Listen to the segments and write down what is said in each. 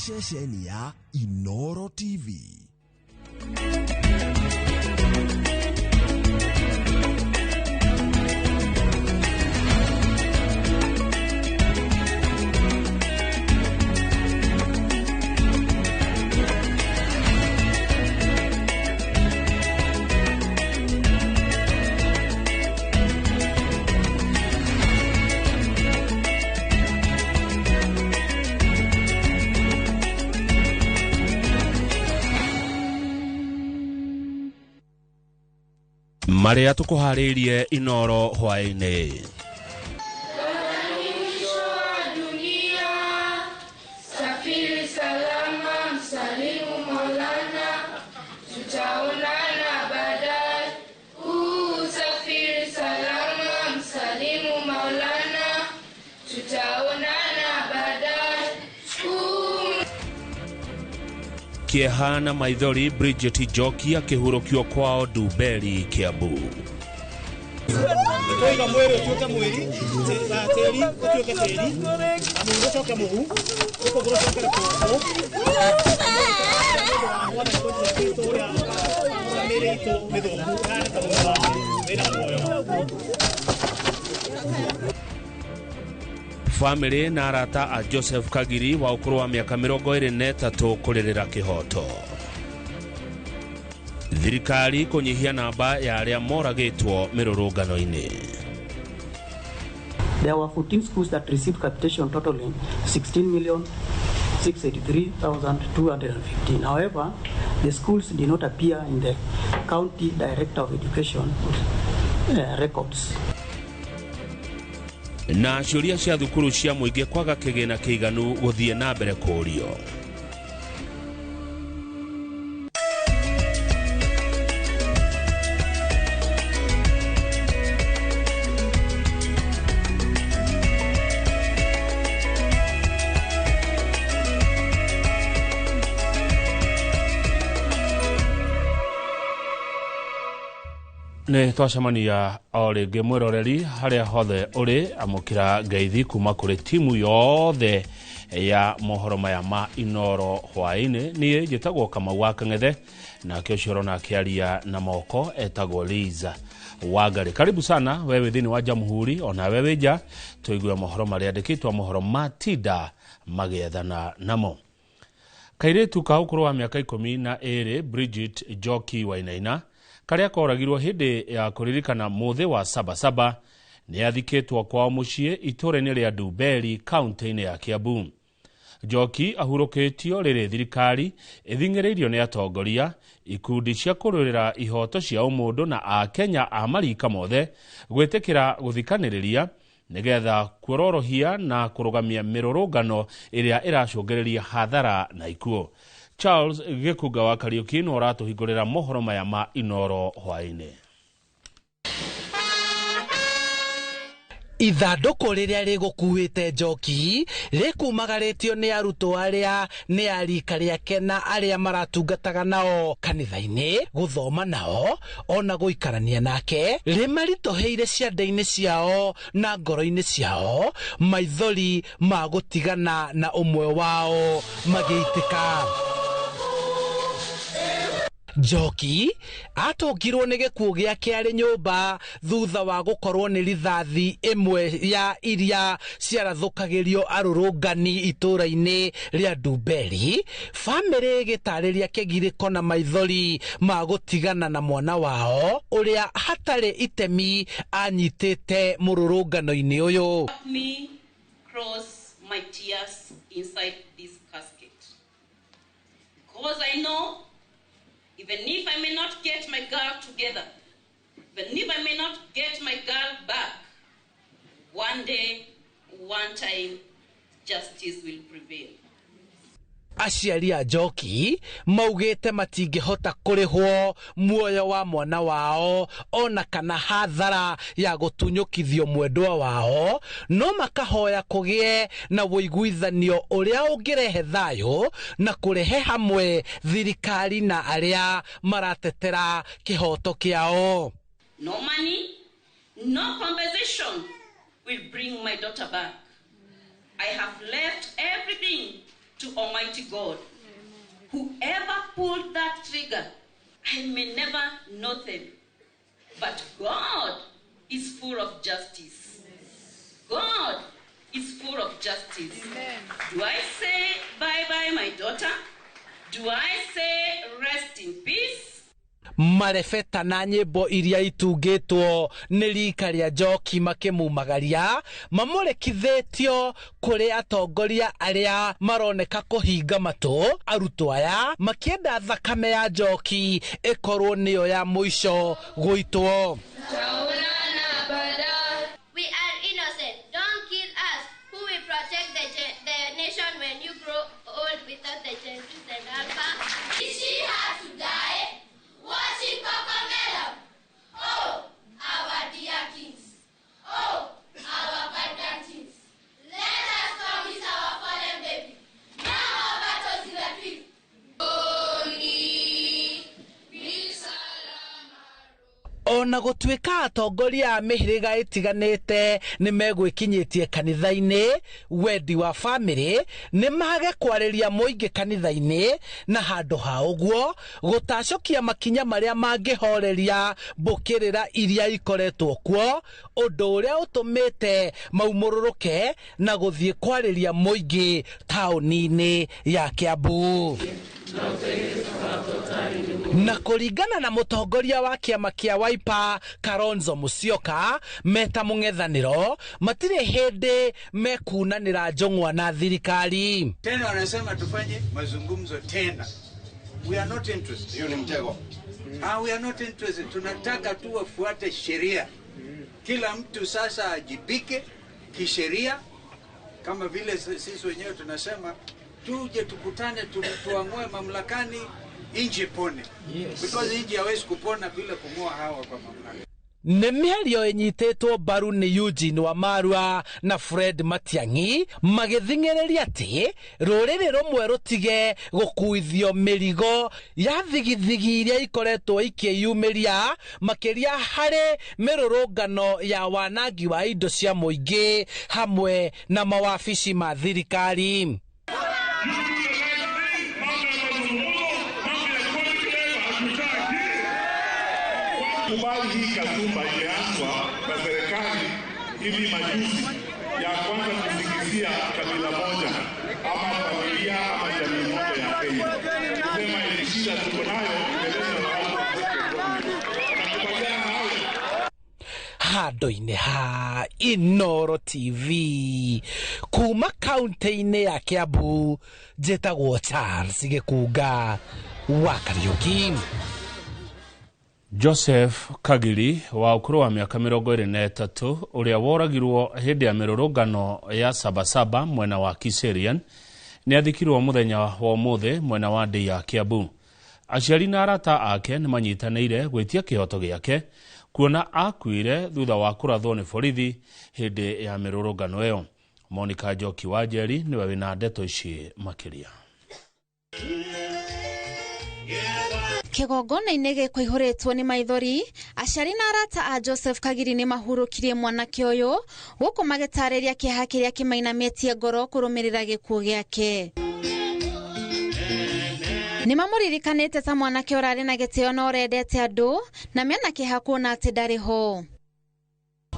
Ceceni ya Inoro TV. Marĩa tũkũharĩirie Inoro hwaĩ-inĩ. Safiri salama, msalimu Maulana, tutaonana baadaye. Safiri salama, msalimu Maulana, tutaonana baadaye. Kĩeha na maithori, Bridget Njoki akĩhurũkio kwao Ndumberi, Kiambu. Tũiga mwĩrĩ ũtuĩke mwĩri, tĩri ũtuĩke tĩri, na mũhu ũcoke mũhu, rũkũngũ rũcoke rũkũngũ. Mĩĩrĩ itũ mĩthũku ĩhane ta mũhu wĩna muoyo. Famĩlĩ na arata a Joseph Kagiri wa ũkũrũ wa mĩaka 23 kũrĩrĩra kĩhoto. Thirikari kũnyihia namba ya arĩa moragĩtwo mĩrũrũngano-inĩ. There were 14 schools that received capitation totaling 16,683,215. However, the schools did not appear in the County Director of Education records. Na ciũria cia thukuru cia mũingĩ kwaga kĩgĩna kĩiganu gũthiĩ na mbere kũũrio. Nĩ twacemania o rĩngĩ mwĩroreri harĩa hothe ũrĩ, amũkĩra ngeithi kuma kũrĩ timu yothe ya mohoro maya ma Inoro hwaĩ-inĩ. Niĩ njĩtagwo Kamau wa Kang'ethe, nake ũcio ũrona akĩaria na moko etagwo Liza Wangari. Karibu sana wewe thĩinĩ wa Jamhuri, ona wewe wĩ nja, tũigue mohoro marĩa andĩkĩtwo mohoro ma tinda magĩethana namo. Kairĩtu ka ũkũrũ wa mĩaka 12 Bridget Njoki Wainaina karĩa koragirwo hĩndĩ ya kũririkana mũthĩ wa Sabasaba nĩ athikĩtwo kwao mũciĩ itũũra-inĩ rĩa Ndumberi kaunti-inĩ ya Kiambu. Njoki ahurũkĩtio rĩrĩ thirikari ĩthing'ĩrĩirio nĩ atongoria, ikundi cia kũrũĩrĩra ihoto cia ũmũndũ na akenya a marika mothe gwĩtĩkĩra gũthikanĩrĩria nĩgetha kuororohia na kũrũgamia mĩrũrũngano ĩrĩa ĩracũngĩrĩria hathara na ikuũ. Charles Gĩkunga wa Kariũki nĩ ũratũhingũrĩra mohoro maya ma Inoro hwaĩ-inĩ. Ithandũkũ rĩrĩa rĩgũkuĩte Njoki rĩkumagarĩtio nĩ arutwo arĩa nĩ a rika rĩake na arĩa maratungataga nao kanitha-inĩ, gũthoma nao ona gũikarania nake, rĩmaritũhĩire ciande-inĩ ciao na ngoro-inĩ ciao, maithori ma gũtigana na ũmwe wao magĩitĩka. Njoki atũngirwo nĩ gĩkuũ gĩake arĩ nyũmba thutha wa gũkorwo nĩ rithathi ĩmwe ya iria ciarathũkagĩrio arũrũngani itũũra-inĩ rĩa Ndumberi. Bamĩrĩ ĩgĩtarĩria kĩgirĩko na maithori ma gũtigana na mwana wao ũrĩa hatarĩ itemi anyitĩte mũrũrũngano-inĩ ũyũ. Help me cross my tears inside this casket, because I know even if I may not get my girl together, even if I may not get my girl back, one day, one time, justice will prevail. Aciari a Njoki maugĩte matingĩhota kũrĩhwo muoyo wa mwana wao ona kana hathara ya gũtunyũkithio mwendwa wao, no makahoya kũgĩe na ũiguithanio ũrĩa ũngĩrehe thayũ na kũrehe hamwe thirikari na arĩa maratetera kĩhoto kĩao. No money, no compensation will bring my daughter back. I have left everything to Almighty God. Whoever pulled that trigger, I may never know them. But God is full of justice. God is full of justice. Amen. Do I say bye-bye, my daughter? Do I say rest in peace? Marebeta na nyĩmbo iria itungĩtwo nĩ rika rĩa Njoki makĩmumagaria mamũrekithĩtio kũrĩ atongoria arĩa maroneka kũhinga matũ arutwo aya makĩenda thakame ya Njoki ĩkorwo nĩyo ya mũico gũitwo. We are innocent. Don't kill us. Who will protect the nation when you grow old without the Gen Zs and Alpha? Did she have to die? Watching Cocomelon. Oh, our dear kings. Oh, our vibrant teens. Let us promise our fallen baby. Now our battles in the field. Ona gũtuĩka atongoria a mĩhĩrĩga ĩtiganĩte nĩ megwĩkinyĩtie kanitha-inĩ, wendi wa bamĩrĩ nĩ mage kwarĩria mũingĩ kanitha-inĩ, na handũ ha ũguo gũtacũkia makinya marĩa mangĩhoreria mbũkĩrĩra iria ikoretwo kuo, ũndũ ũrĩa ũtũmĩte maumũrũrũke na gũthiĩ kwarĩria mũingĩ taũni-inĩ ya Kiambu. Na kũringana na mũtongoria wa kĩama kĩa Wiper Kalonzo Musyoka, meta mũng'ethanĩro matirĩ hĩndĩ mekunanĩra njũng'wa na thirikari. Tena wanasema tufanye mazungumzo tena. We are not interested. Hiyo ni mtego. We are not interested. Tunataka tu wafuate sheria. Kila mtu sasa ajibike kisheria, kama vile sisi wenyewe tunasema tuje tukutane, tuamue mamlakani, inji pone. Yes. Because inji hawezi kupona bila kung'oa hawa kwa mamlaka. Nĩ mĩario ĩnyitĩtwo mbaru nĩ Eugene Wamalwa na Fred Matiang'i magĩthing'ĩrĩria atĩ rũrĩrĩ rũmwe rũtige gũkuithio mĩrigo ya thigithigi iria ikoretwo ikĩyumĩria makĩria harĩ mĩrũrũngano ya wanangi wa indo cia mũingĩ hamwe na mawabici ma thirikari. Kubali hii kasumba imeanzwa na serikali hivi majuzi ya kwanza kusikizia kabila moja ama familia ama jamii moja ya Kenya. Kusema ile shida tuko nayo imeletwa na watu wa Tunakubaliana nawe. Handũ-inĩ ha Inooro TV kuma kaunti-inĩ ya Kiambu, njĩtagwo Charles Gĩkunga wa Kariũki. Joseph Kagiri wa ũkũrũ wa mĩaka 23 ũrĩa woragirwo hĩndĩ ya mĩrũrũngano ya Sabasaba mwena wa Kiserian nĩ athikirwo mũthenya wa ũmũthĩ mwena wa ndĩ ya Kiambu. Aciari na arata ake nĩ manyitanĩire gwĩtia kĩhoto gĩake kuona akuire thutha wa kũrathwo nĩ borithi hĩndĩ ya mĩrũrũngano ĩyo. Monica Njoki wa Njeri nĩwe wĩna ndeto ici makĩria. Kĩgongona-inĩ gĩkũihũrĩtwo nĩ maithori, aciari na arata a Joseph Kagiri nĩ mahurũkirie mwanake ũyũ gũkũ magĩtarĩria kĩeha kĩrĩa kĩmainamĩtie ngoro kũrũmĩrĩra gĩkuũ gĩake. Nĩ mamũririkanĩte ta mwanake ũrarĩ na gĩtĩo na ũrendete andũ na mena kĩeha kuona atĩ ndarĩ ho.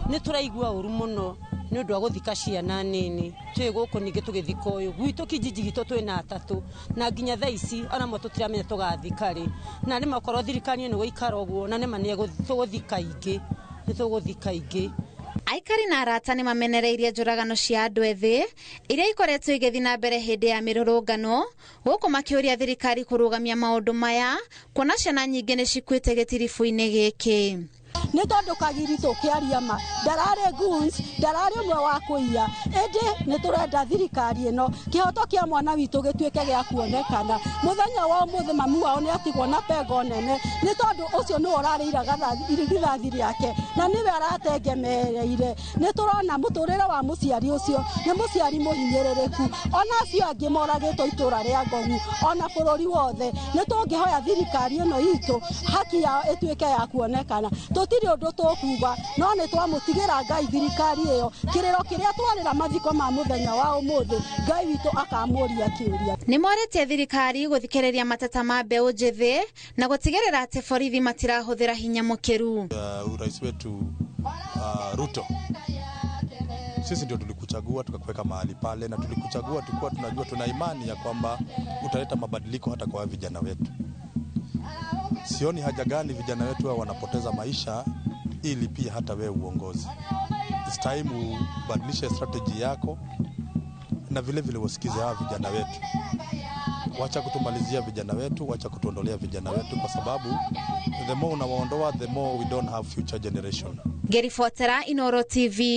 Nĩ tũraigua ũru mũno nĩ ũndũ wa gũthika ciana nini twĩ gũkũ ningĩ tũgĩthika ũyũ gwitũ kijiji gitũ twĩna atatũ na nginya thaa ici ona mo tũtiramenya tũgathika rĩ, na nĩma okorwo thirikari nĩ gũikara ũguo na nĩma tũgũthika ingĩ, nĩ tũgũthika ingĩ. Aikari na arata nĩ mamenereirie njũragano cia andũ ethĩ iria ikoretwo igĩthiĩ na mbere hĩndĩ ya mĩrũrũngano gũkũ makĩũria thirikari kũrũgamia maũndũ maya kuona ciana nyingĩ nĩ cikuĩte gĩtiribũ-inĩ gĩkĩ. Nĩ tondũ Kagiri tũkĩaria ma ndararĩ goons, ndararĩ ũmwe wa kũiya, ĩndĩ nĩ tũrenda thirikari ĩno kĩhoto kĩa mwana witũ gĩtuĩke gĩa kuonekana. Mũthenya wa ũmũthĩ mami wao nĩ atigwo na pengo nene nĩ tondũ ũcio nĩwe ũrarĩire rithathi rĩake na nĩwe aratengemereire. Nĩ tũrona mũtũrĩre wa mũciari ũcio nĩ mũciari mũhinyĩrĩrĩku, ona acio angĩ moragĩtwo itũra rĩa Ngong'u ona bũrũri wothe. Nĩ tũngĩhoya thirikari ĩno itũ haki yao ĩtuĩke ya kuonekana. Tũtirĩ ũndũ tũkuga, no nĩ twamũtigĩra Ngai thirikari ĩyo. Kĩrĩro kĩrĩa twarĩra mathiko ma mũthenya wa ũmũthĩ, Ngai witũ akamũria kĩũria. Nĩ morĩtie thirikari gũthikĩrĩria mateta ma mbeũ njĩthĩ na gũtigĩrĩra atĩ borithi matirahũthĩra hinya mũkĩru. Urais wetu Ruto, sisi ndio tulikuchagua tukakuweka mahali pale, na tulikuchagua tukiwa tunajua, tuna imani ya kwamba utaleta mabadiliko hata kwa vijana wetu. Sioni haja gani vijana wetu hao wanapoteza maisha ili pia hata wewe uongozi. It's time ubadilishe strategy yako na vile vile usikize hawa vijana wetu. Wacha kutumalizia vijana wetu, wacha kutuondolea vijana wetu, kwa sababu the more unawaondoa, the more we don't have future generation. Ngĩribotera Inoro TV,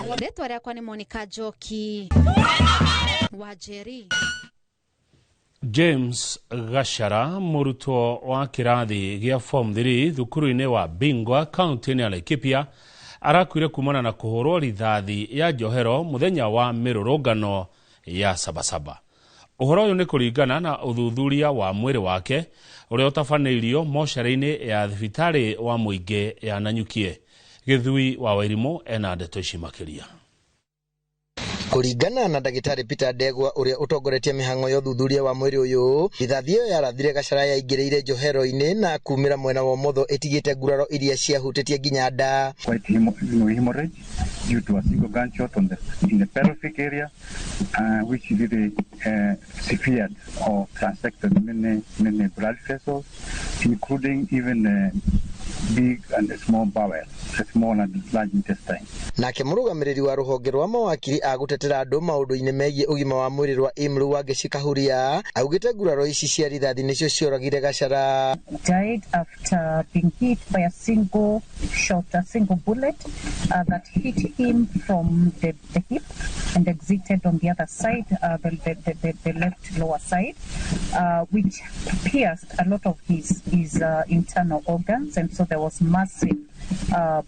rĩtwa rĩakwa nĩ Monica Njoki wa Njeri. James Gachara, mũrutwo wa kĩrathi gĩa form 3 thukuru-inĩ wa Bingwa kaunti-inĩ ya Laikipia, arakuire kumana na kũhũrwo rithathi ya njohero mũthenya wa mĩrũrũngano ya Sabasaba. Ũhoro ũyũ nĩ kũringana na ũthuthuria wa mwĩrĩ wake ũrĩa ũtabanĩirio mocarĩ-inĩ ya thibitarĩ wa mũingĩ ya Nanyukie. Gĩthui wa Wairimũ ena ndeto ici makĩria. Kũringana na ndagĩtarĩ Peter Ndegwa ũrĩa ũtongoretie mĩhang'o ya ũthuthuria wa mwĩrĩ ũyũ, rithathi ĩyo yarathire Gachara yaingĩrĩire njohero-inĩ na kumĩra mwena wa ũmotho ĩtigĩte nguraro iria ciahutĩtie nginya nda. Quite hemorrhage due to a single gunshot on the in the pelvic area, which really severed or transected many many blood vessels, including even big and small bowel, the small and large intestine. Nake mũrũgamĩrĩri wa rũhonge rwa mawakiri a gũtetera andũ maũndũ-inĩ megiĩ ũgima wa mwĩrĩ rwa IMRU Wangeci Kahuria augĩte nguraro ici cia rithathi nĩcio cioragire Gachara. Died after being hit by a single shot, a single bullet that hit him from the hip and exited on the other side, the left lower side, which pierced a lot of his internal organs, and so there was massive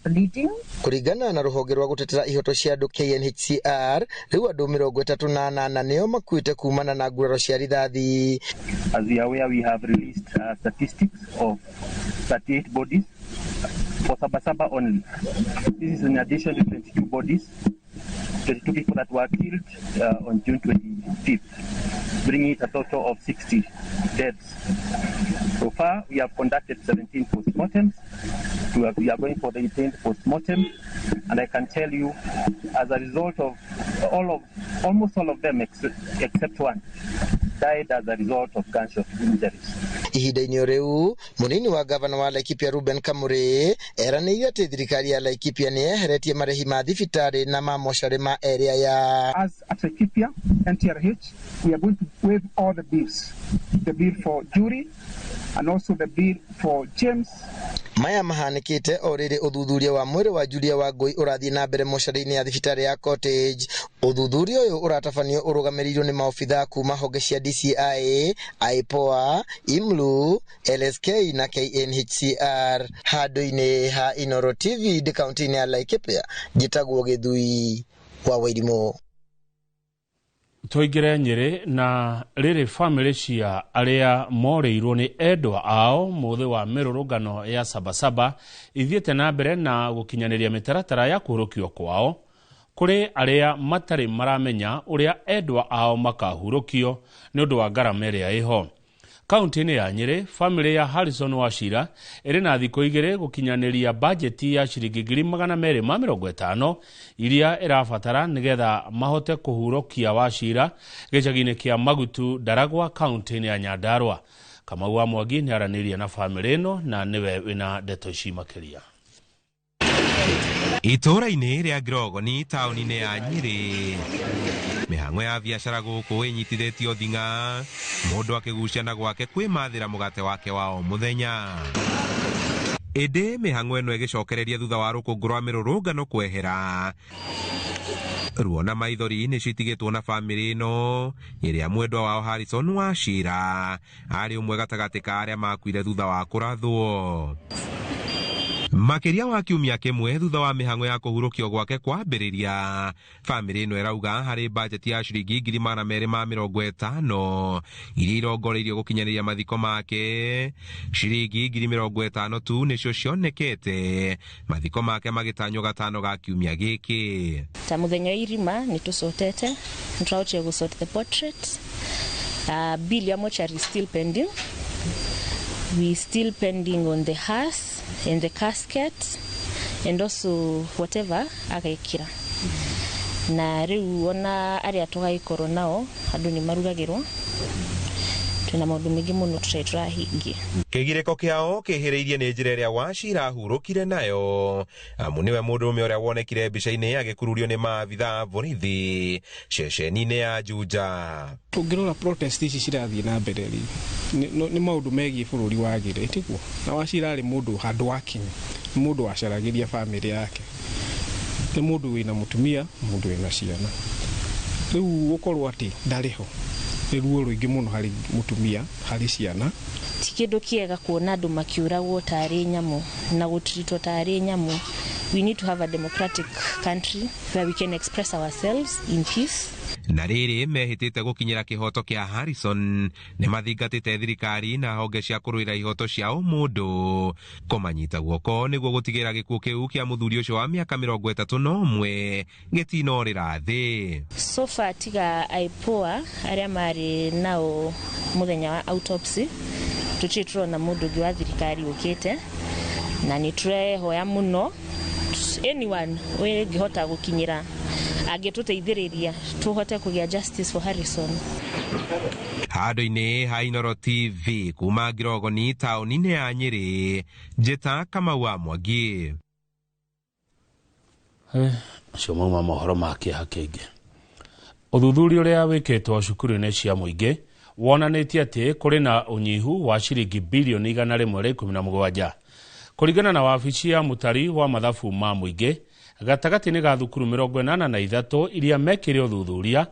bleeding. Kũringana na rũhonge rwa gũtetera ihoto cia andũ KNHCR, rĩu andũ 38 nĩo makuĩte kumana na nguraro cia rithathi. As we are aware, we have released statistics of 38 bodies for Sabasaba only. This is in addition to 22 bodies, 22 people that were killed on June 25th, bringing it a total of 60 deaths. So far, we have conducted 17 postmortems. We are going for the 18th postmortem, and I can tell you, as a result of almost all of them except one, died as a result of gunshot injuries. Ihinda-inĩ rĩu, mũnini wa gavana wa Laikipia Ruben Kamuri eranĩire atĩ thirikari ya Laikipia nĩ yeheretie marĩhi ma thibitarĩ na ma mocarĩ ma area ya. As at Laikipia NTRH, we are going to waive all the bills, the bill for jury and also the bill for James. Maya mahanĩkĩte o rĩrĩ ũthuthuria wa mwĩrĩ wa Julia Wangũi ũrathiĩ na mbere mocarĩ-inĩ ya thibitarĩ ya Cottage. Ũthuthuria ũyũ ũratabanio ũrũgamĩrĩirwo nĩ maobithaa kuma honge cia DCI, IPOA, IMLU, LSK na KNHCR. Handũ-inĩ ha Inoro TV ndĩ kaunti-inĩ ya Laikipia, njĩtagwo Gĩthui wa Wairimũ. Tũingĩre Nyĩrĩ na rĩrĩ bamĩrĩ cia arĩa morĩirwo nĩ endwa ao mũthĩ wa mĩrũrũngano ya Sabasaba ithiĩte na mbere na gũkinyanĩria mĩtaratara ya kũhurũkio kwao kũrĩ arĩa matarĩ maramenya ũrĩa endwa ao makahurũkio nĩ ũndũ wa ngarama ĩrĩa ĩho. Kaunti-inĩ ya Nyĩrĩ, bamĩrĩ ya Harrison Wachira ĩrĩ na thikũ igĩrĩ gũkinyanĩria bajeti ya ciringi 250,000 iria ĩrabatara nĩgetha mahote kũhurũkia Wachira gĩcagi-inĩ kĩa Magutu Ndaragwa kaunti-inĩ ya Nyandarua. Kamau wa Mwangi nĩ aranĩirie na bamĩrĩ ĩno na nĩwe wĩna ndeto ici makĩria. Itũũra-inĩ rĩa Ngirogoni taũni-inĩ ya Nyĩrĩ, mĩhang'o ya biacara gũkũ ĩnyitithĩtio thing'a, mũndũ akĩgucia na gwake kwĩmathĩra mũgate wake wa o mũthenya. Ĩndĩ mĩhang'o ĩno ĩgĩcokereria thutha wa rũkũngũ rwa mĩrũrũngano kwehera. Ruo na maithori nĩ citigĩtwo na bamĩrĩ ĩno ĩrĩa mwendwa wao Harrison Wachira arĩ ũmwe gatagatĩ ka arĩa makuire thutha wa kũrathwo. Makĩria wa kiumia kĩmwe thutha wa mĩhang'o ya kũhurũkio gwake kwambĩrĩria, bamĩrĩ ĩno ĩrauga harĩ bajeti ya ciringi 250,000 iria irongoreirio gũkinyanĩria mathiko make, ciringi 50,000 tu nĩcio cionekete, mathiko make magĩtanywo gatano ga kiumia gĩkĩ. Ta muthenya wa irima nĩ tũcotete, nĩ tũrahotire gũ sort the portrait. Bill ya mortuary is still pending. We still pending on the hearse and the casket and also whatever agekira. Na rĩu ona arĩa tũgagĩkorwo nao andũ nĩ marugagĩrwo, twĩna maũndũ maingĩ mũno tũtarĩ tũrahingia. Kĩgirĩko kĩao kĩhĩrĩirie nĩ njĩra ĩrĩa Wachira ahurũkire nayo, amu nĩwe mũndũrũme ũrĩa wonekire mbica-inĩ agĩkururio nĩ maabitha a borithi ceceni-inĩ ya Juja. Ũngĩrora protest ici cirathiĩ na mbere rĩ, nĩ maũndũ megiĩ bũrũri wagĩre, tiguo? Na Wachira arĩ mũndũ handũ wakinyi, nĩ mũndũ wacaragĩria bamĩrĩ yake, nĩ mũndũ wĩna mũtumia, mũndũ wĩna ciana. Rĩu gũkorwo atĩ ndarĩ ho nĩ ruo rũingĩ mũno harĩ mũtumia, harĩ ciana. Ti kĩndũ kĩega kuona andũ makĩũragwo tarĩ nyamũ na gũtritwo tarĩ nyamũ. We need to have a democratic country where we can express ourselves in peace. Na rĩrĩ mehĩtĩte gũkinyĩra kĩhoto kĩa Harrison, nĩ mathingatĩte thirikari na honge cia kũrũĩra ihoto cia ũmũndũ kũmanyita guoko nĩguo gũtigĩrĩra gĩkuũ kĩu kĩa mũthuri ũcio wa mĩaka 31 gĩtinorĩra thĩ. So far tiga IPOA arĩa marĩ nao mũthenya wa autopsy, tũtirĩ tũrona mũndũ ũngĩ wa thirikari ũkĩte, na nĩ tũrehoya mũno anyone ũngĩhota gũkinyĩra angĩtũteithĩrĩria tũhote kũgĩa justice for Harrison. Handũ-inĩ ha Inooro TV kuma Ngirogoni taũni-inĩ ya Nyĩrĩ, Njĩta Kamau wa Mwangi. Acio mauma mohoro ma kĩeha kĩingĩ. Ũthuthuria ũrĩa wĩkĩtwo cukuru-inĩ cia mũingĩ wonanĩtie atĩ kũrĩ na ũnyihu wa ciringi bilioni 117. Kũringana na wabici ya mũtari wa mathabu ma mũingĩ, gatagatĩ-inĩ ga thukuru 83 iria mekire ũthuthuria,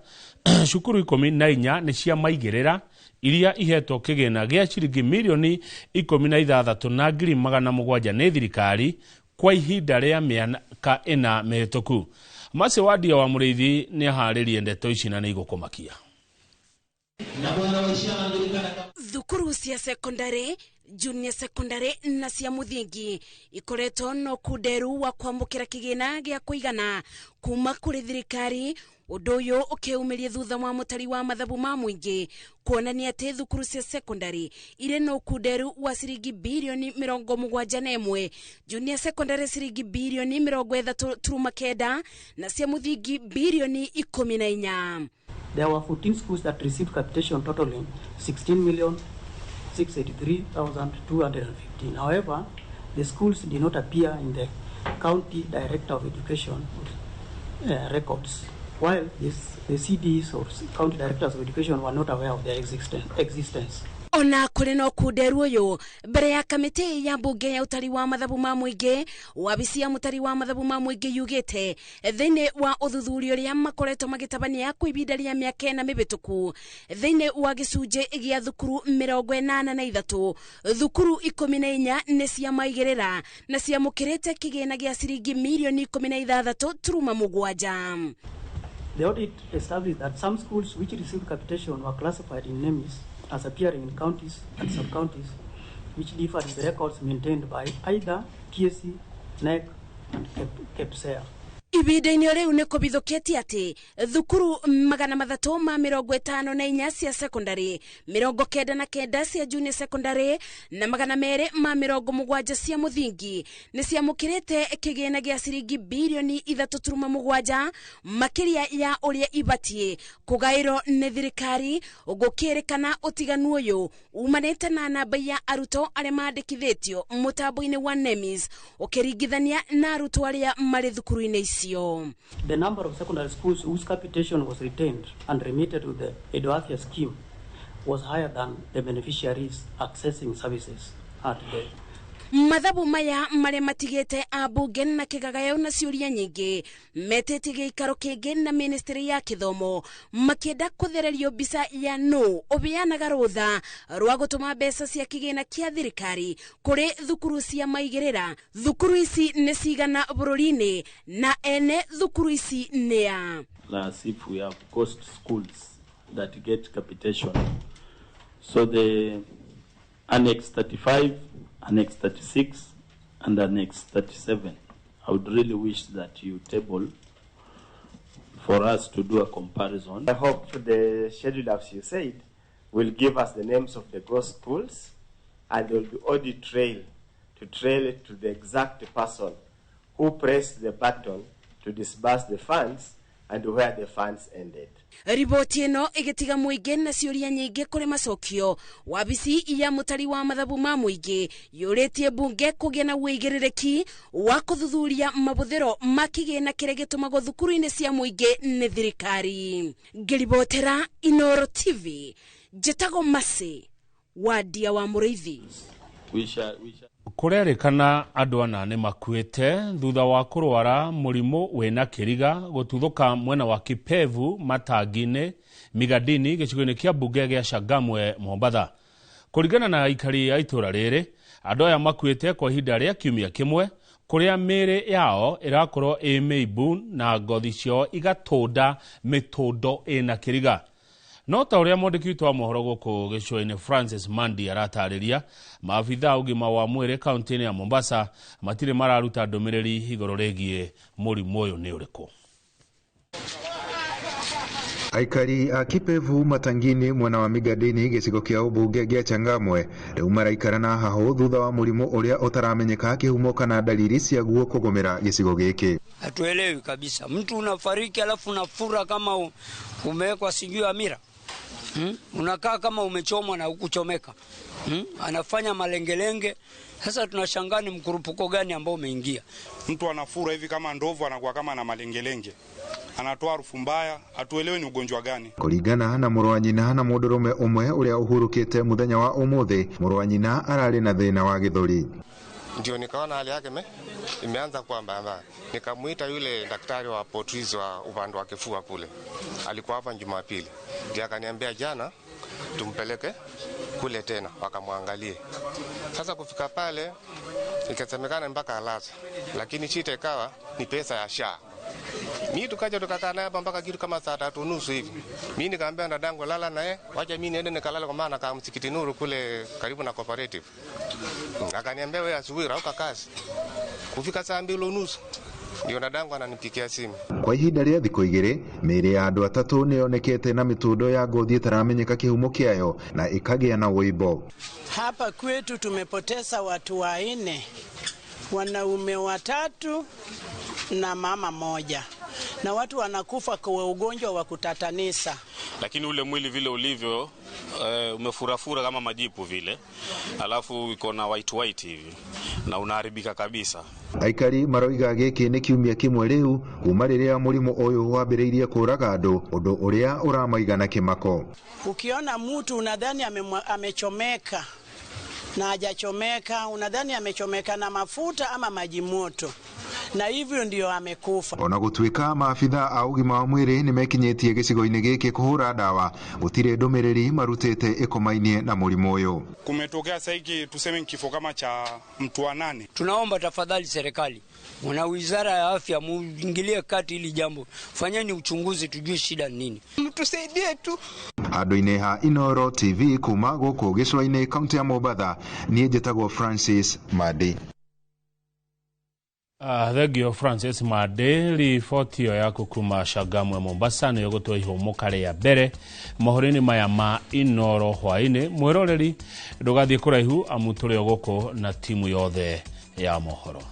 cukuru 14 nĩ cia maigĩrĩra iria ihetwo kĩgĩna gĩa ciringi milioni 16,700 nĩ thirikari kwa ihinda rĩa mĩaka 4 mĩhĩtũku. Mercy Wandia wa Mũrĩithi nĩ aharĩrie ndeto ici na nĩ igũkũmakia. Thukuru cia secondary, junior secondary na cia muthingi ikoretwo no kunderu wa kwamũkĩra kĩgĩna gĩa kũigana kuma kũrĩ thirikari. Ũndũ ũyũ ũkĩumĩria thutha wa mũtari wa mathabu ma mũingĩ kuonania atĩ thukuru cia secondary irĩ na ũkunderu wa ciringi bilioni 71, junior secondary ciringi bilioni 33.9 na cia muthingi bilioni 14. There were 14 schools that received capitation totaling 16,683,215. However, the schools did not appear in the County Director of Education records, while the CDs or County Directors of Education were not aware of their existence. Ona kũrĩ na ũkunderu ũyũ, mbere ya kamĩtĩ ya mbunge ya ũtari wa mathabu ma mũingĩ, wabici ya mũtari wa mathabu ma mũingĩ yugĩte thĩinĩ wa ũthuthuria ũrĩa makoretwo magĩtabania kwa ihinda rĩa mĩaka 4 mĩhĩtũku, thĩinĩ wa gĩcunjĩ gĩa thukuru 83, thukuru 14 nĩ cia maigĩrĩra na ciamũkĩrĩte kĩgĩna gĩa ciringi milioni 16.7. The audit established that some schools which received capitation were classified in NEMIS as appearing in counties and sub-counties, which differed in the records maintained by either TSC, NEC, and KEPSEA. Ihinda-inĩ rĩu nĩ kũbithũkĩtie atĩ thukuru 354 cia secondary, 99 cia junior secondary na 270 cia mũthingi nĩ ciamũkĩrĩte kĩgĩna gĩa ciringi bilioni 3.7 makĩria ya ũrĩa ibatiĩ kũgaĩrwo nĩ thirikari, gũkĩrĩkana ũtiganu ũyũ umanĩte na namba ya arutwo arĩa mandĩkithĩtio mũtambo-inĩ wa NEMIS ũkĩringithania na arutwo arĩa marĩ thukuru-inĩ ici. The number of secondary schools whose capitation was retained and remitted to the EduAfya scheme was higher than the beneficiaries accessing services at the Mathabu maya marĩa matigĩte ambunge na kĩgagayo na ciũria nyingĩ metĩtie gĩikaro kĩngĩ na ministry ya kĩthomo makĩenda kũthererio mbica ya nũ ũbeanaga rũtha rwa gũtũma mbeca cia kĩgĩna kĩa thirikari kũrĩ thukuru cia maigĩrĩra. Thukuru ici nĩ cigana bũrũri-inĩ na ene thukuru ici nĩ a. As if we have ghost schools that get capitation. So the Annex 35, Annex 36, and Annex 37. I would really wish that you table for us to do a comparison. I hope the schedule, as you said, will give us the names of the ghost schools, and there will be audit trail to trail it to the exact person who pressed the button to disburse the funds and where the funds ended. Riboti ĩno ĩgĩtiga mũingĩ na ciũria nyingĩ kũrĩ macokio. Wabici ya mũtari wa mathabu ma mũingĩ yũrĩtie mbunge kũgĩa na wĩigĩrĩrĩki wa kũthuthuria mabũthĩro ma kĩgĩna kĩrĩa gĩtũmagwo thukuru-inĩ cia mũingĩ nĩ thirikari. Ngĩribotera Inooro TV, njĩtagwo Mercy Wandia wa Mũrĩithi. Kũrerĩkana andũ ana nĩ makuĩte thutha wa kũrwara mũrimũ wĩna kĩriga gũtuthũka mwena wa Kipevu Matangi-inĩ Migadini gĩcigo-inĩ kĩa mbunge gĩa Changamwe Mombatha. Kũringana na aikari a itũra rĩrĩ, andũ aya makuĩte kwa ihinda rĩa kiumia kĩmwe kũrĩa mĩĩrĩ yao ĩrakorwo ĩ mĩimbu na ngothi ciao igatũnda mĩtũndo ĩna kĩriga. No ta ũrĩa mwandĩki witũ wa mohoro gũkũ gĩcũa-inĩ Francis Mandi aratarĩria, maabitha a ũgima wa mwĩrĩ kaunti-inĩ ya Mombasa matirĩ mararuta ndũmĩrĩri igũrũ rĩgiĩ mũrimũ ũyũ nĩ ũrĩkũ. Aikari a Kipevu Matangini mwena wa Migadini gĩcigo kĩa ũmbunge gĩa Changamwe rĩu maraikara na hahũ thutha wa mũrimũ ũrĩa ũtaramenyeka kĩhumo kana dalili ciaguo kũgũmĩra gĩcigo gĩkĩ. Hatuelewi kabisa, mtu unafariki alafu unafura kama umewekwa sijui amira. Unakaa kama umechomwa na hukuchomeka. Anafanya malengelenge. Sasa tunashangaa ni mkurupuko gani ambao umeingia. Mtu anafura hivi kama ndovu, anakuwa kama na malengelenge, anatoa harufu mbaya, atuelewe ni ugonjwa gani. Kũringana na mũrũ wa nyina na mũndũrũme ũmwe ũrĩa ũhurũkĩte mũthenya wa ũmũthĩ, mũrũ wa nyina ararĩ na thĩna wa gĩthũri. Ndio nikaona hali yake imeanza kuwa mbaya. Nikamuita yule daktari wa potrizi wa upande wa kifua kule. Alikuwa hapa Jumapili. Ndiye akaniambia jana tumpeleke kule tena wakamwangalie. Sasa kufika pale ikasemekana mpaka alaza. Lakini shida ikawa ni pesa ya SHA. Mimi tukaja tukakaa naye hapa mpaka kitu kama 3:30 hivi. Mimi nikamwambia dadangu lala naye, wacha mimi niende nikalale kwa maana kama msikiti Nuru kule karibu na cooperative. Akaniambia wewe asubuhi rauka kazi. Kufika 2:30 ndio dadangu ananipikia simu. Kwa ihinda rĩa thikũ igĩrĩ, mĩĩrĩ ya andũ atatũ nĩyonekete na mĩtũndo ya ngothi ĩtaramenyeka kĩhumo kĩayo na ĩkagĩa na ũimbo. Hapa kwetu tumepoteza watu 4, wanaume 3 na mama moja, na watu wanakufa kwa ugonjwa wa kutatanisa. Lakini ule mwili vile ulivyo umefurafura kama majipu vile, alafu iko na white white hivi na unaharibika kabisa. Aikari maroiga gĩkĩ nĩ kiumia kĩmwe rĩu kuma rĩrĩa mũrimũ ũyũ wambĩrĩirie kũraga andũ, ũndũ ũrĩa ũramaiga na kĩmako. Ukiona mtu unadhani amechomeka na hajachomeka, unadhani amechomeka na mafuta ama maji moto, na hivyo ndio amekufa. Ona gũtuĩka maabitha a ũgima wa mwĩrĩ nĩmekinyĩtie gĩcigo-inĩ gĩkĩ kũhũra ndawa, gũtirĩ ndũmĩrĩri marutĩte ĩkomainie na mũrimũ ũyũ. Kumetokea sasa hiki tuseme kifo kama cha mtu wa 8. Tunaomba tafadhali serikali na wizara ya afya muingilie kati hili jambo, fanyeni uchunguzi tujue shida ni nini, mtusaidie tu. Handũ-inĩ ha Inooro TV kuma gũkũ gĩcũa-inĩ kaunti ya Mombatha, niĩ njĩtagwo Francis Mandi. Thengio Francis Mandi, riboti ĩyo yaku kuma Changamwe Mombasa nĩyo gũtũa ihũmũka rĩa mbere mohoro-inĩ maya ma Inooro hwaĩ-inĩ. Mwĩroreri ndũgathiĩ kũraihu amu tũrĩ o gũkũ na timu yothe ya mohoro.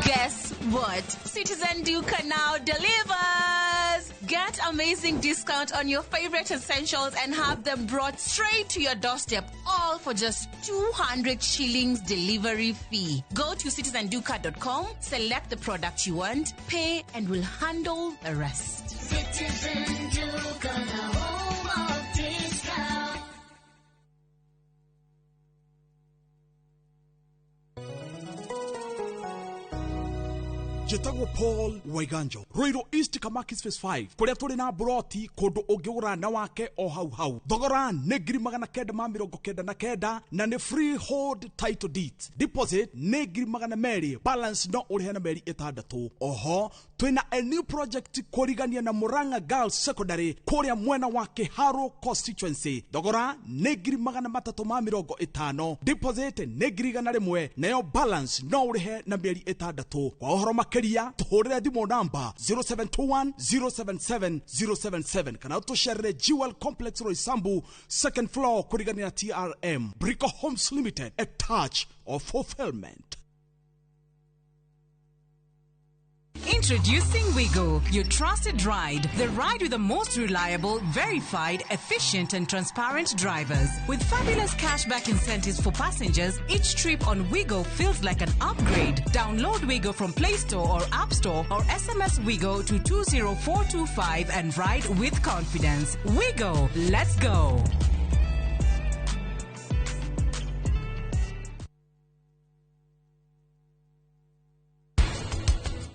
Guess what? Citizen Duka now delivers! Get amazing discount on your favorite essentials and have them brought straight to your doorstep, all for just 200 shillings delivery fee. Go to citizenduka.com, select the product you want, pay, and we'll handle the rest. Citizen Duka, the home of discount. Njĩtagwo Paul Waiganjo, Ruiru East Kamakis Phase 5, kũrĩa tũrĩ na mburoti kũndũ ũngĩgũra na wake o hau hau. Thogora nĩ 999 na nĩ freehold title deeds. Deposit nĩ 200,000, balance no ũrĩhe na mĩeri 6. Oho twĩna a new project kũrigania na Murang'a Girls Secondary kũrĩa mwena wa Kiharu constituency. Thogora nĩ 350,000, deposit nĩ 100,000, nayo balance no ũrĩhe na mĩeri 6. Kwa ũhoro makĩria tũhũrĩre thimũ namba 0721 077 077 kana tũcerere Jewel Complex Roysambu second floor kũrigania na TRM. Brico Homes Limited, a touch of fulfillment. Introducing Wigo, your trusted ride. The ride with the most reliable, verified, efficient and transparent drivers. With fabulous cashback incentives for passengers, each trip on Wigo feels like an upgrade. Download Wigo from Play Store or App Store or SMS Wigo to 20425 and ride with confidence. Wigo, let's go.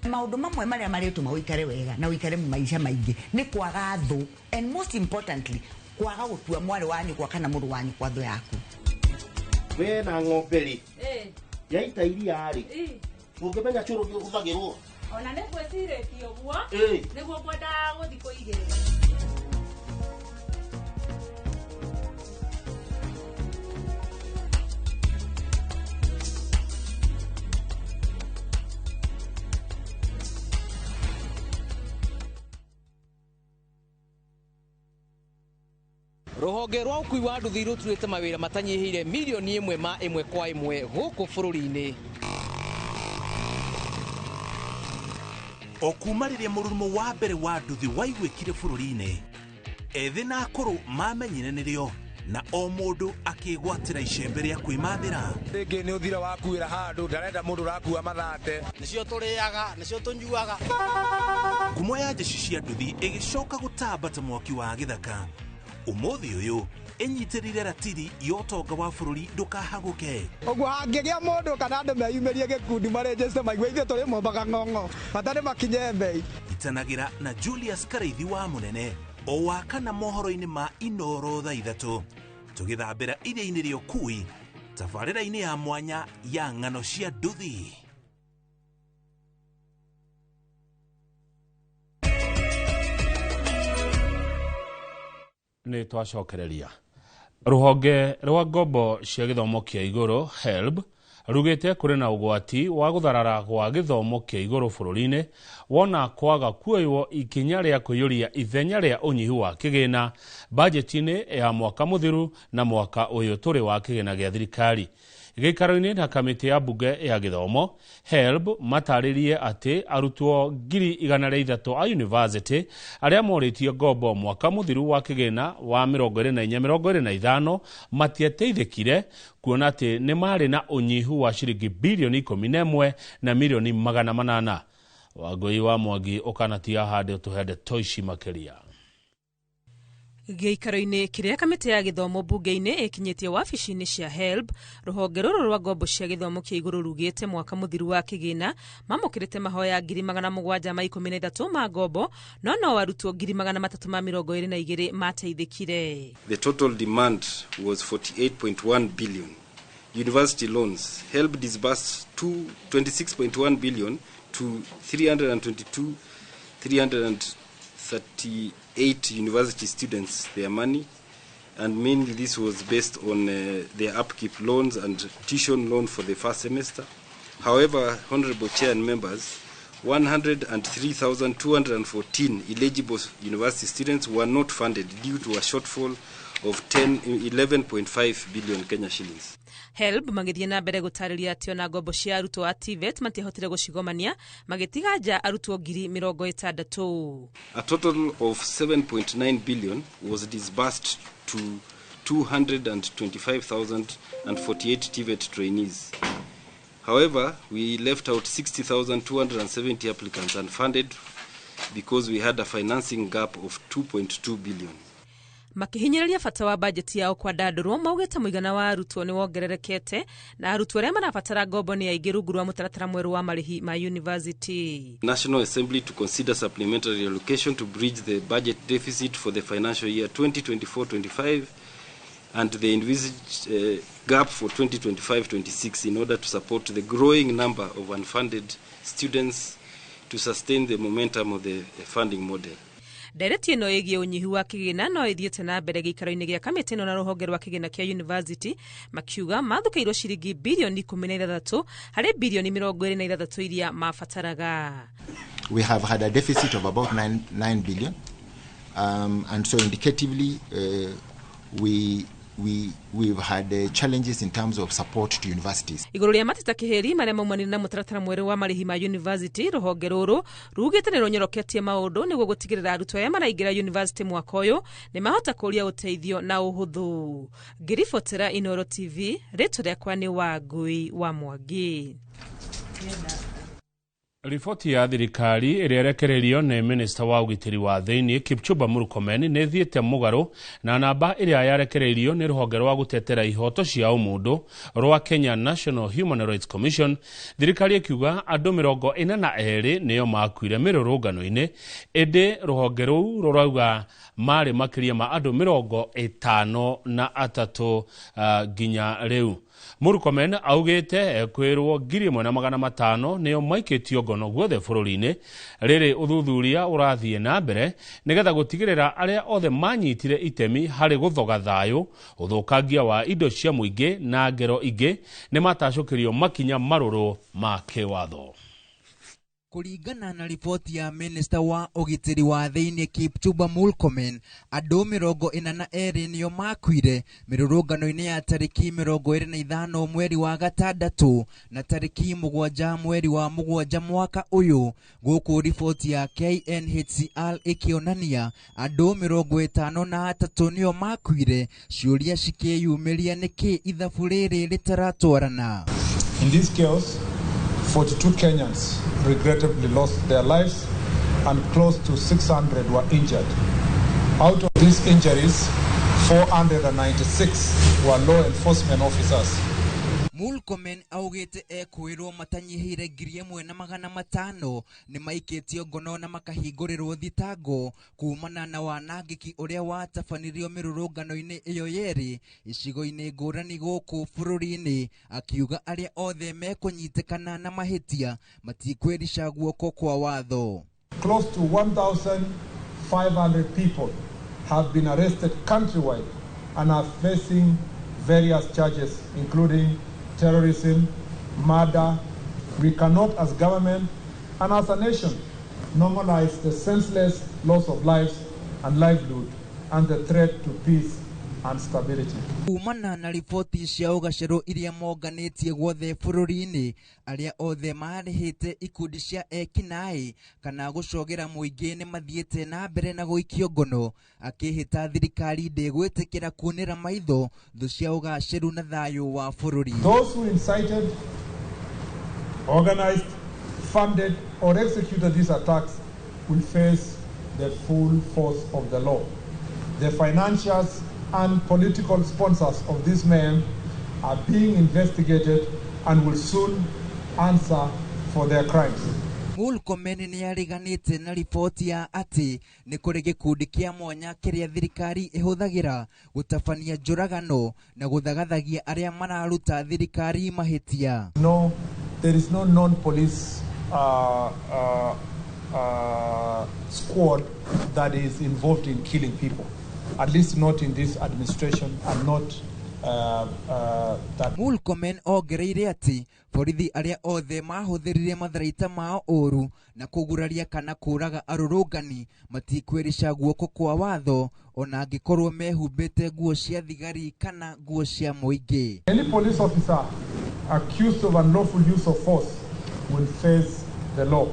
Maundu mamwe maria marituma uikare wega na uikare maisha maingi ni kwaga thu, and most importantly kwaga gutua mwari wanyu kwa kana muru wanyu kwa thu yaku. We na ng'ombe ri yaita iria ri ungimenya curu giuthagirwo ona ni ngwiciretie uguo niguo ngwendaga guthi kuigirira. Rũhonge rwa ũkui wa nduthi rũturĩte mawĩra matanyihĩire mirioni 1 ma 1 kwa 1 gũkũ bũrũri-inĩ. O kuma rĩrĩa mũrurumo wa mbere wa nduthi waiguĩkire bũrũri-inĩ, ethĩ na akũrũ mamenyire nĩrĩo na o mũndũ akĩgwatĩra icembe rĩa kwĩmathĩra. Rĩngĩ nĩ ũthira wakuĩra handũ ndarenda mũndũ ũrakua mathate. Nĩcio tũrĩaga, nĩcio tũnyuaga. Ngumo ya jeshi cia nduthi ĩgĩcoka gũtamba ta mwaki wa gĩthaka. Umuthi uyu ĩnyitĩrĩire ratiri ya ũtonga wa bũrũri ndũkahagũke. Ũguo hangĩgĩa mũndũ kana andũ meyumĩrie gĩkundi marenjeste maigue ithuĩ tũrĩ mombaga ng'ong'o bata nĩ makinye mbei. Itanagĩra na Julius Karaithi wa Mũnene o wa kana mohoro-inĩ ma Inoro thaa 3 tũgĩthambĩra iria-inĩ rĩa ũkui tabarĩra-inĩ ya mwanya ya ng'ano cia nduthi. Nĩ twacokereria. Rũhonge rwa ngombo cia gĩthomo kĩa igũrũ HELB rugĩte kũrĩ na ũgwati wa gũtharara gwa gĩthomo kĩa igũrũ bũrũri-inĩ wona kwaga kuoywo ikinya rĩa kũiyũria ithenya rĩa ũnyihu wa kĩgĩna bajeti-inĩ ya mwaka mũthiru na mwaka ũyũ tũrĩ wa kĩgĩna gĩa thirikari. Gĩikaro-inĩ na kamĩtĩ ya mbunge ya gĩthomo HELB matarĩrie atĩ arutwo 103 a university arĩa morĩtie ngombo mwaka mũthiru wa kĩgĩna wa 24-25 matiateithĩkire kuona atĩ nĩ marĩ na ũnyihu wa ciringi bilioni 11 na milioni 800. Wangũi wa Mwangi ũkanatia handũ tũhe ndeto ici makĩria. Gĩikaro-inĩ kĩrĩa kamĩtĩ ya gĩthomo mbunge-inĩ ĩkinyĩtie wabici-inĩ cia HELB, rũhonge rũrũ rwa ngombo cia gĩthomo kĩa igũrũ rugĩte mwaka mũthiru wa kĩgĩna mamũkĩrĩte mahoya 713 ma ngombo no arutwo 322 mateithĩkire. The total demand was 48.1 billion. University loans HELB disbursed 26.1 billion to 322 338 university students their money, and mainly this was based on their upkeep loans and tuition loan for the first semester. However, Honorable Chair and members, 103,214 eligible university students were not funded due to a shortfall of 10, 11.5 billion Kenya shillings. HELB magĩthiĩ na mbere gũtarĩria atĩ ona ngombo cia arutwo a TVET matiahotire gũcigomania, magĩtiga nja arutwo 60,000. A total of 7.9 billion was disbursed to 225,048 TVET trainees. However, we left out 60,270 applicants unfunded because we had a financing gap of 2.2 billion. Makihinyĩrĩria bata wa bajeti yao kwandandũrwo, maugĩte mũigana wa arutwo nĩ wongererekete na arutwo arĩa marabatara ngombo nĩ aingĩ rungu rwa mũtaratara mwerũ wa marĩhi ma university. National Assembly to consider supplementary allocation to bridge the budget deficit for the financial year 2024-25 and the envisaged gap for 2025-26 in order to support the growing number of unfunded students to sustain the momentum of the funding model. Ndereti ĩno ĩgiĩ ũnyihu wa kĩgĩna no ĩthiĩte na mbere gĩikaro-inĩ gĩa kamĩtĩ ĩno na rũhonge rwa kĩgĩna kĩa university, makiuga mathũkĩirwo ciringi bilioni 16 harĩ bilioni 26 iria mabataraga. We have had a deficit of about 9 billion, and so indicatively we've had challenges in terms of support to universities. Igũrũ rĩa mateta kĩhĩri marĩa maumanire na mũtaratara mwerũ wa marĩhi ma university, rũhonge rũrũ rugĩte nĩ rũnyoroketie maũndũ nĩguo gũtigĩrĩra arutwo arĩa maraingĩra university mwaka ũyũ nĩ mahota kũria ũteithio na ũhũthũ. Ngĩribotera Inooro TV, rĩtwa rĩakwa nĩ Wangui wa Mwangi. Riboti ya thirikari ĩrĩa ĩrekereirio nĩ minista wa ũgitĩri wa thĩinĩ Kipchumba Murkomen nĩ ĩthiĩte mũgarũ na namba ĩrĩa yarekereirio nĩ rũhonge rwa gũtetera ihoto cia ũmũndũ rwa Kenya National Human Rights Commission. Thirikari ĩkiuga andũ 42 nĩo makuire mĩrũrũngano-inĩ, ĩndĩ rũhonge rũu rũrauga marĩ makĩria ma andũ 53 nginya rĩu. Murkomen augĩte ekwĩrwo 1,500 nĩo maikĩtio ngono guothe bũrũri-inĩ. Rĩrĩ ũthuthuria ũrathiĩ na mbere nĩgetha gũtigĩrĩra arĩa othe manyitire itemi harĩ gũthoga thayũ, ũthũkangia wa indo cia mũingĩ na ngero ingĩ nĩmatacũkĩrio makinya marũrũ ma kĩwatho. Kũringana na riboti ya minista wa ũgitĩri wa thĩinĩ Kipchumba Murkomen, andũ 42 nĩo makuire mĩrũrũngano-inĩ ya tarĩki 25 mweri wa gatandatũ na tarĩki 7 mweri wa 7 mwaka ũyũ, gũkũ riboti ya KNHCR ĩkĩonania andũ 53 nĩo makuire. Ciũria cikĩyumĩria nĩkĩ ithabu rĩrĩ rĩtaratwarana. In this chaos, 42 Kenyans regrettably lost their lives and close to 600 were injured. Out of these injuries, 496 were law enforcement officers. Murkomen augĩte ekwĩrwo matanyihĩire 1,500 nĩ maikĩtio ngono na makahingũrĩrwo thitango kumana na wanangĩki ũrĩa watabanirio mĩrũrũngano-inĩ ĩyo yerĩ icigo-inĩ ngũrani gũkũ bũrũri-inĩ, akiuga arĩa othe mekũnyitĩkana na mahĩtia matikwĩrica guoko kwa watho. Close to 1,500 people have been arrested countrywide and are facing various charges including terrorism, murder. We cannot, as government and as a nation, normalize the senseless loss of lives and livelihood and the threat to peace and stability. Kumana na riboti cia ũgacerũ iria monganĩtie guothe bũrũri-inĩ, arĩa othe marĩhĩte ikundi cia ekinaĩ kana gũcogera mũingĩ nĩ mathiĩte na mbere na gũikio ngono, akĩhĩta thirikari ndĩgwĩtĩkĩra kuonera maitho thũ cia ũgacĩru na thayũ wa bũrũri. Those who incited, organized, funded or executed these attacks will face the full force of the law. The financiers and political sponsors of these men are being investigated and will soon answer for their crimes. Murkomen nĩ areganĩte na riboti ya atĩ nĩ kũrĩ gĩkundi kĩa mwanya kĩrĩa thirikari ĩhũthagĩra gũtabania njũragano na gũthagathagia arĩa mararuta thirikari mahĩtia. No, there is no non-police squad that is involved in killing people, at least not in this administration and not That Murkomen ongereire atĩ borithi arĩa othe mahũthĩrire matharaita mao ũru na kũguraria kana kũraga arũrũngani matikwĩrica guoko kwa watho ona angĩkorwo mehumbĩte nguo cia thigari kana nguo cia mũingĩ. Any police officer accused of unlawful use of force will face the law.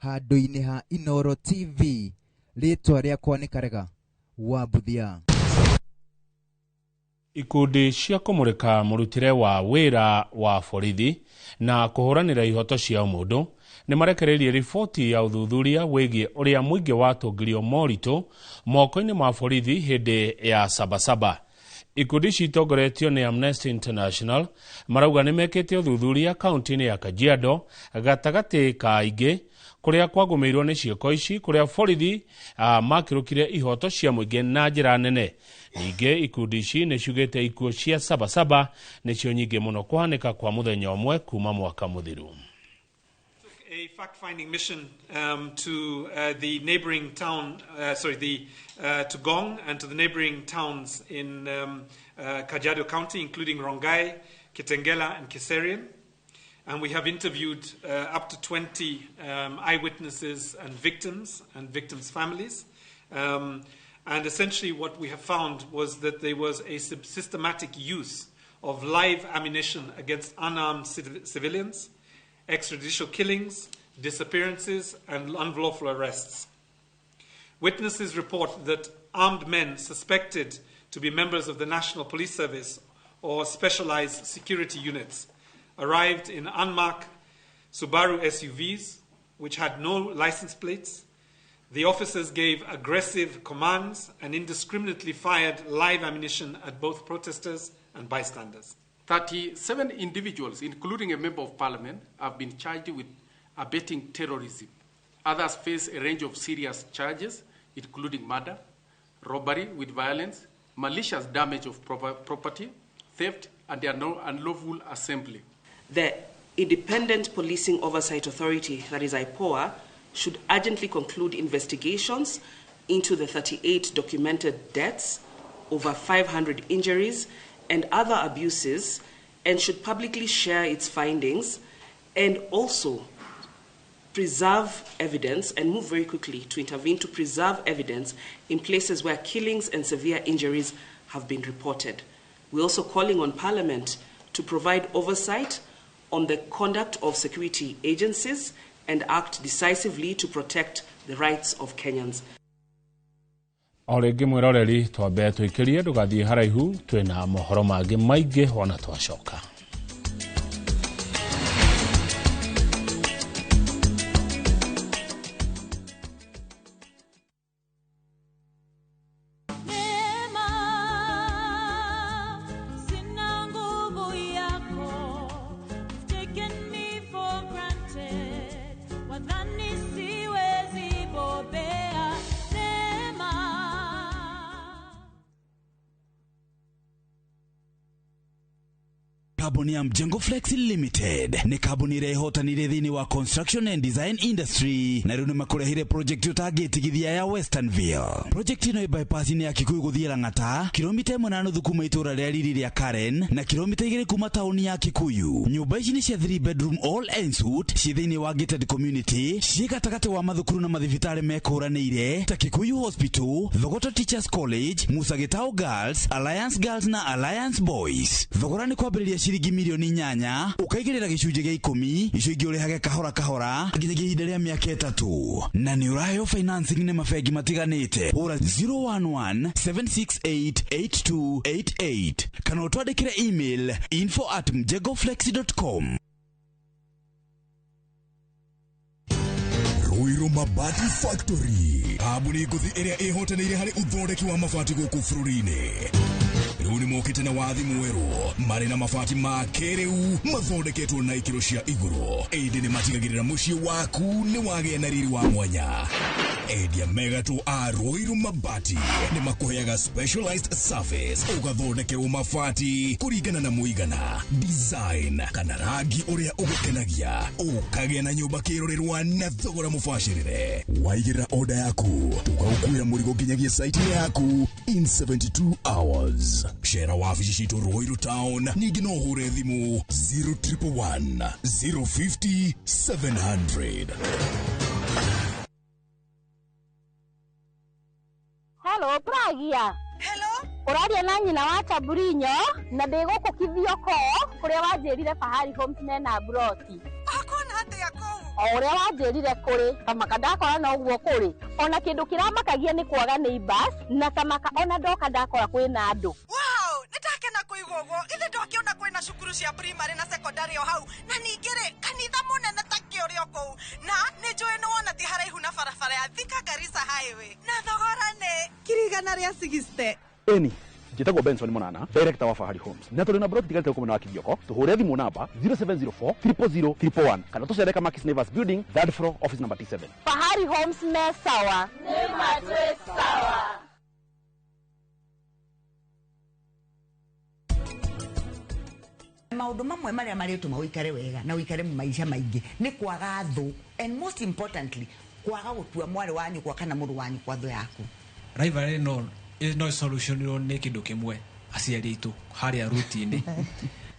Handũ-inĩ ha Inooro TV, rĩtwa rĩakwa nĩ Karega wa Mbuthia. Ikundi cia kũmũrĩka mũrutĩre wa wĩra wa borithi na kũhũranĩra ihoto cia mũndũ nĩ marekereirie riboti ya ũthuthuria wĩgiĩ ũrĩa mũingĩ watũngirio moritũ moko-inĩ ma borithi hĩndĩ ya Sabasaba. Ikundi ici itongoretio nĩ Amnesty International marauga nĩ mekĩte ũthuthuria kaunti-inĩ ya Kajiado gatagatĩ ka aingĩ kũrĩa kwagũmĩirwo nĩ ciĩko ici kũrĩa borithi makĩrũkire ihoto cia mũingĩ na njĩra nene. Ningĩ ikundi ici nĩ ciugĩte ikuũ cia Sabasaba nĩcio nyingĩ mũno kũhanĩka kwa mũthenya ũmwe kuma mwaka mũthiru. A fact-finding mission to the neighboring town, to Gong and to the neighboring towns in Kajiado County, including Rongai, Kitengela, and Kiserian. And we have interviewed up to 20 eyewitnesses and victims and victims' families. And essentially what we have found was that there was a systematic use of live ammunition against unarmed civilians, extrajudicial killings, disappearances, and unlawful arrests. Witnesses report that armed men suspected to be members of the National Police Service or specialized security units arrived in unmarked Subaru SUVs, which had no license plates. The officers gave aggressive commands and indiscriminately fired live ammunition at both protesters and bystanders. 37 individuals, including a member of parliament, have been charged with abetting terrorism. Others face a range of serious charges, including murder, robbery with violence, malicious damage of property, theft, and unlawful assembly. The Independent Policing Oversight Authority, that is IPOA, should urgently conclude investigations into the 38 documented deaths, over 500 injuries, and other abuses, and should publicly share its findings and also preserve evidence and move very quickly to intervene to preserve evidence in places where killings and severe injuries have been reported. We're also calling on Parliament to provide oversight on the conduct of security agencies and act decisively to protect the rights of Kenyans. O rĩngĩ mwĩroreri twambe twĩkĩrie ndũgathiĩ haraihu twĩna mohoro mangĩ maingĩ ona twacoka. Kambuni ya Mjengo Flex Limited nĩ kambuni ĩrĩa ĩhotanire thĩinĩ wa construction and design industry na rĩu nĩ makũrehire project ũtangĩtigithia ya Westernville. Project ĩno ĩ bypass-inĩ ya Kikuyu gũthiĩ Lang'ata, kilomita 1.5 kuma itũũra rĩa riri rĩa Karen na kilomita 2 kuma taũni ya Kikuyu. Nyũmba ici nĩ cia 3 bedroom all en suite ciĩ thĩinĩ wa gated community, ciĩ gatagatĩ wa mathukuru na mathibitarĩ mekũranĩire ta Kikuyu Hospital, Thogoto Teachers College, Musa Gitau Girls, Alliance Girls na Alliance Boys. Thogora nĩ kwambĩrĩria ciringi milioni 8 ukaigĩrĩra gĩcunjĩ gĩa 10 icio ingĩ ũrĩhage kahora kahora nginyagia ihinda rĩa mĩaka 3 na nĩ ũraheo financing nĩ mabengi matiganĩte. Hũra 011 768 8288 kana ũtwandĩkĩre email info@mjengoflex.com. Ruiru Mabati Factory, kambuni ngũthi ĩrĩa ĩhotanĩire harĩ ũthondeki wa mabati gũkũ bũrũri-inĩ. Rĩu nĩ mokĩte na wathi mwerũ marĩ na mabati ma kĩrĩu mathondeketwo na ikĩro cia igũrũ, ĩndĩ nĩ matigagĩrĩra mũciĩ waku nĩ wagĩa na riri wa mwanya. Endia megatũ a Ruiru Mabati nĩ makũheaga specialized service, ũgathondekerwo mabati kũringana na mũigana, design kana rangi ũrĩa ũgũkenagia, ũkagĩa na nyũmba kĩrorerwa na thogora mũbacĩrĩre. Waigĩrĩra order yaku tũgagũkuĩra mũrigo nginyagia site yaku in 72 hours. Cera wabici citũ Ruiru Town, ningĩ no ũhũre thimũ 0111 050 700. Hello, Pragia. Hello. Ũraria na nyina wa Taburinyo na ndĩ gũkũ Kithioko kũrĩa wanjĩrire Fahari Homes mena broti. Ũkuona atĩa kũu? O ũrĩa wanjĩrire kũrĩ, tamaka ndakora no ũguo kũrĩ. Ona kĩndũ kĩramakagia nĩ kwaga neighbors na tamaka ona ndoka ndakora kwĩna andũ. Wow, nĩndakena kũigua ũguo. Ithe ndwakĩona kwĩna cukuru cia primary na secondary o hau, na ningĩ rĩ kanitha mũnene ta kĩũrĩ o kũu, na nĩ njũĩ nĩ wona ti haraihu na barabara ya Thika Garissa Highway, na thogora nĩ 160,000. Eni njĩtagwo Benson Monana, director wa Fahari Homes, na tũrĩ na broti tigarĩte gũkũ mwena wa Kithioko. Tũhũre thimũ namba 0704 000 111 kana tũcere Kamakis Neighbors Building, third floor, office number T7. Fahari Homes me sawa. Nĩ matwĩ sawa. Maũndũ mamwe marĩa marĩtũma ũikare wega na ũikare maica maingĩ nĩ kwaga thũ, and most importantly kwaga gũtua mwarĩ wa nyũkwa kana mũrũ wa nyũkwa thũ yaku. Rivalry no solution nĩ kĩndũ kĩmwe, aciari aitũ harĩa root-inĩ.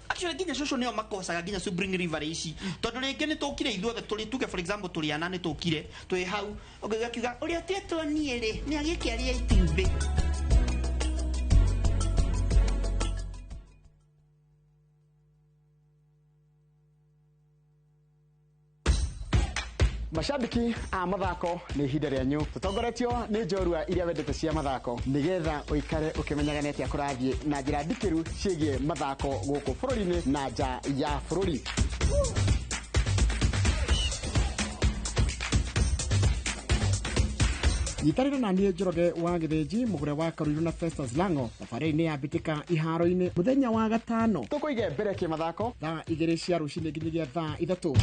Actually nginya cũcũ nĩo makosaga nginya sibling rivalry ici, tondũ rĩngĩ nĩ tũkire ithuothe tũrĩ tuge for example tũrĩ ana nĩ tũkire twĩ hau, ũngĩigua akiuga ũrĩa ũtetwo niĩ rĩ nĩ agĩkĩaria itumbĩ. Mashabiki a mathako nĩ ihinda rĩanyu, tũtongoretio nĩ njorua iria wendete cia mathako nĩgetha ũikare ũkĩmenyaga nĩ atĩa kũrathiĩ na njĩra ndikĩru ciĩgiĩ mathako gũkũ bũrũri-inĩ na nja ya bũrũri. Nyitanĩra na niĩ Njoroge wa Gĩthĩnji, mũgũre wa Karuiru na Festus Lango thabarĩ-inĩ ya mbĩtĩka iharo-inĩ mũthenya wa gatano. Tũkũige mbere kĩmathako thaa 2 cia rũcinĩ nginyagia thaa 3.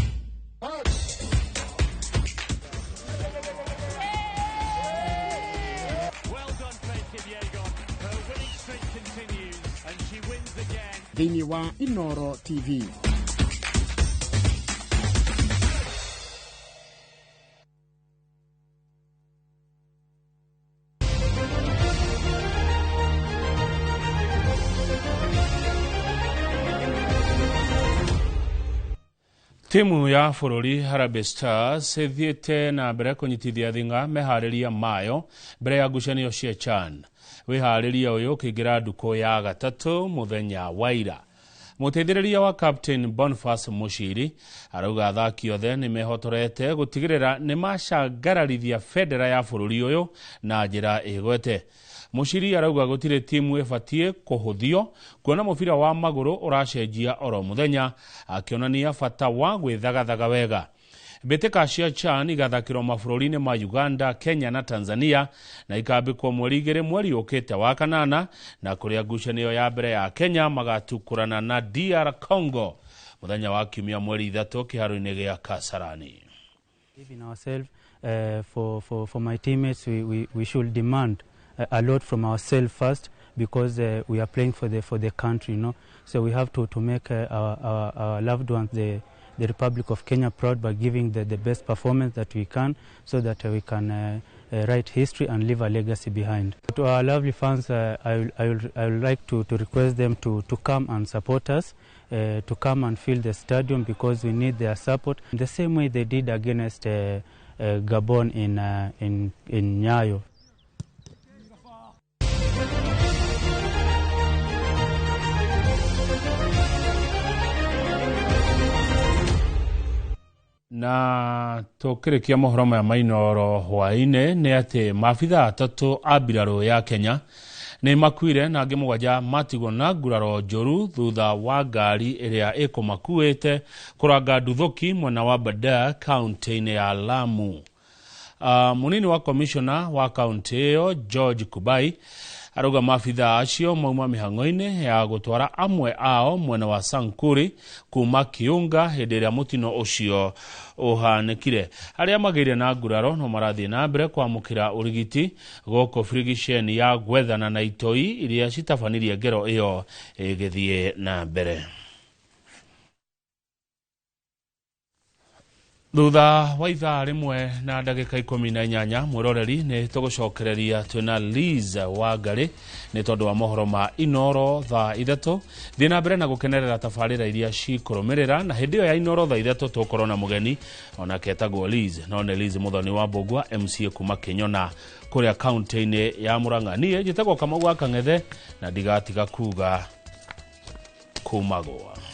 Thĩinĩ wa Inoro TV. Timu ya bũrũri Harambee Stars ĩthiĩte na mbere kũnyitithia thing'a meharĩria mayo mbere ya ngucanio cia CHAN. Wĩharĩria ũyũ ũkĩingĩra ndukũ ya gatatũ mũthenya wa ira. Mũteithĩrĩria wa captain Boniface Mushiri arauga athaki othe nĩ mehotorete gũtigĩrĩra nĩ macangararithia bendera ya bũrũri ũyũ na njĩra ĩgwete. Mushiri arauga gũtirĩ timu ĩbatiĩ kũhũthio kuona mũbira wa magũrũ ũracenjia oro mũthenya, akĩonania bata wa gwĩthagathaga wega. Mbĩtĩka cia CHAN igathakĩrwo mabũrũri-inĩ ma Uganda, Kenya na Tanzania na ikambĩkwo mweri 2 mweri ũkĩte wa kanana, na kũrĩa ngucanio ya mbere ya Kenya magatukũrana na DR Congo mũthenya wa kiumia mweri 3 kĩharo-inĩ gĩa Kasarani. Even ourselves, for my teammates, we should demand a lot from ourselves first, because we are playing for the country, you know. So we have to make our loved ones, the Republic of Kenya, proud by giving the best performance that we can, so that we can write history and leave a legacy behind. To our lovely fans, I would like to request them to come and support us, to come and fill the stadium, because we need their support. The same way they did against Gabon in Nyayo. Na tũkĩrĩkia mohoro maya mainoro hwaĩ-inĩ nĩ atĩ maabitha atatũ a mbirarũ ya Kenya nĩ makuire na angĩ 7 matigwo na nguraro njũru thutha wa ngari ĩrĩa ĩkũmakuĩte kũranga nduthũki mwena wa Badaa kaunti-inĩ ya Lamu. Munini wa komishona wa kaunti ĩyo George Kubai Arauga maabithaa acio mauma mĩhang'o-inĩ ya gũtwara amwe ao mwena wa Sankuri kuma Kiunga hĩndĩ ĩrĩa mũtino ũcio ũhanĩkire. Arĩa magĩire na nguraro no marathiĩ na mbere kwamũkĩra ũrigiti gũkũ birigiceni ya gwethana na itoi iria citabanirie ngero ĩyo ĩgĩthiĩ na mbere. Thutha wa ithaa rĩmwe na ndagĩka 18 mwĩroreri nĩ tũgũcokereria twĩna Liz Wangari nĩ tondũ wa mohoro ma Inoro thaa 3. Thiĩ na mbere na gũkenerera tabarĩra iria cikũrũmĩrĩra, na hĩndĩ ĩyo ya Inoro thaa 3 tũgũkorwo na mũgeni onake etagwo Liz, no nĩ Liz Muthoni wa Mbũgua MCA kuma Kĩnyona kũrĩa kaunti-inĩ ya Murang'a. Niĩ njĩtagwo Kamau wa Kang'ethe na ndigatiga kuga kumagwa.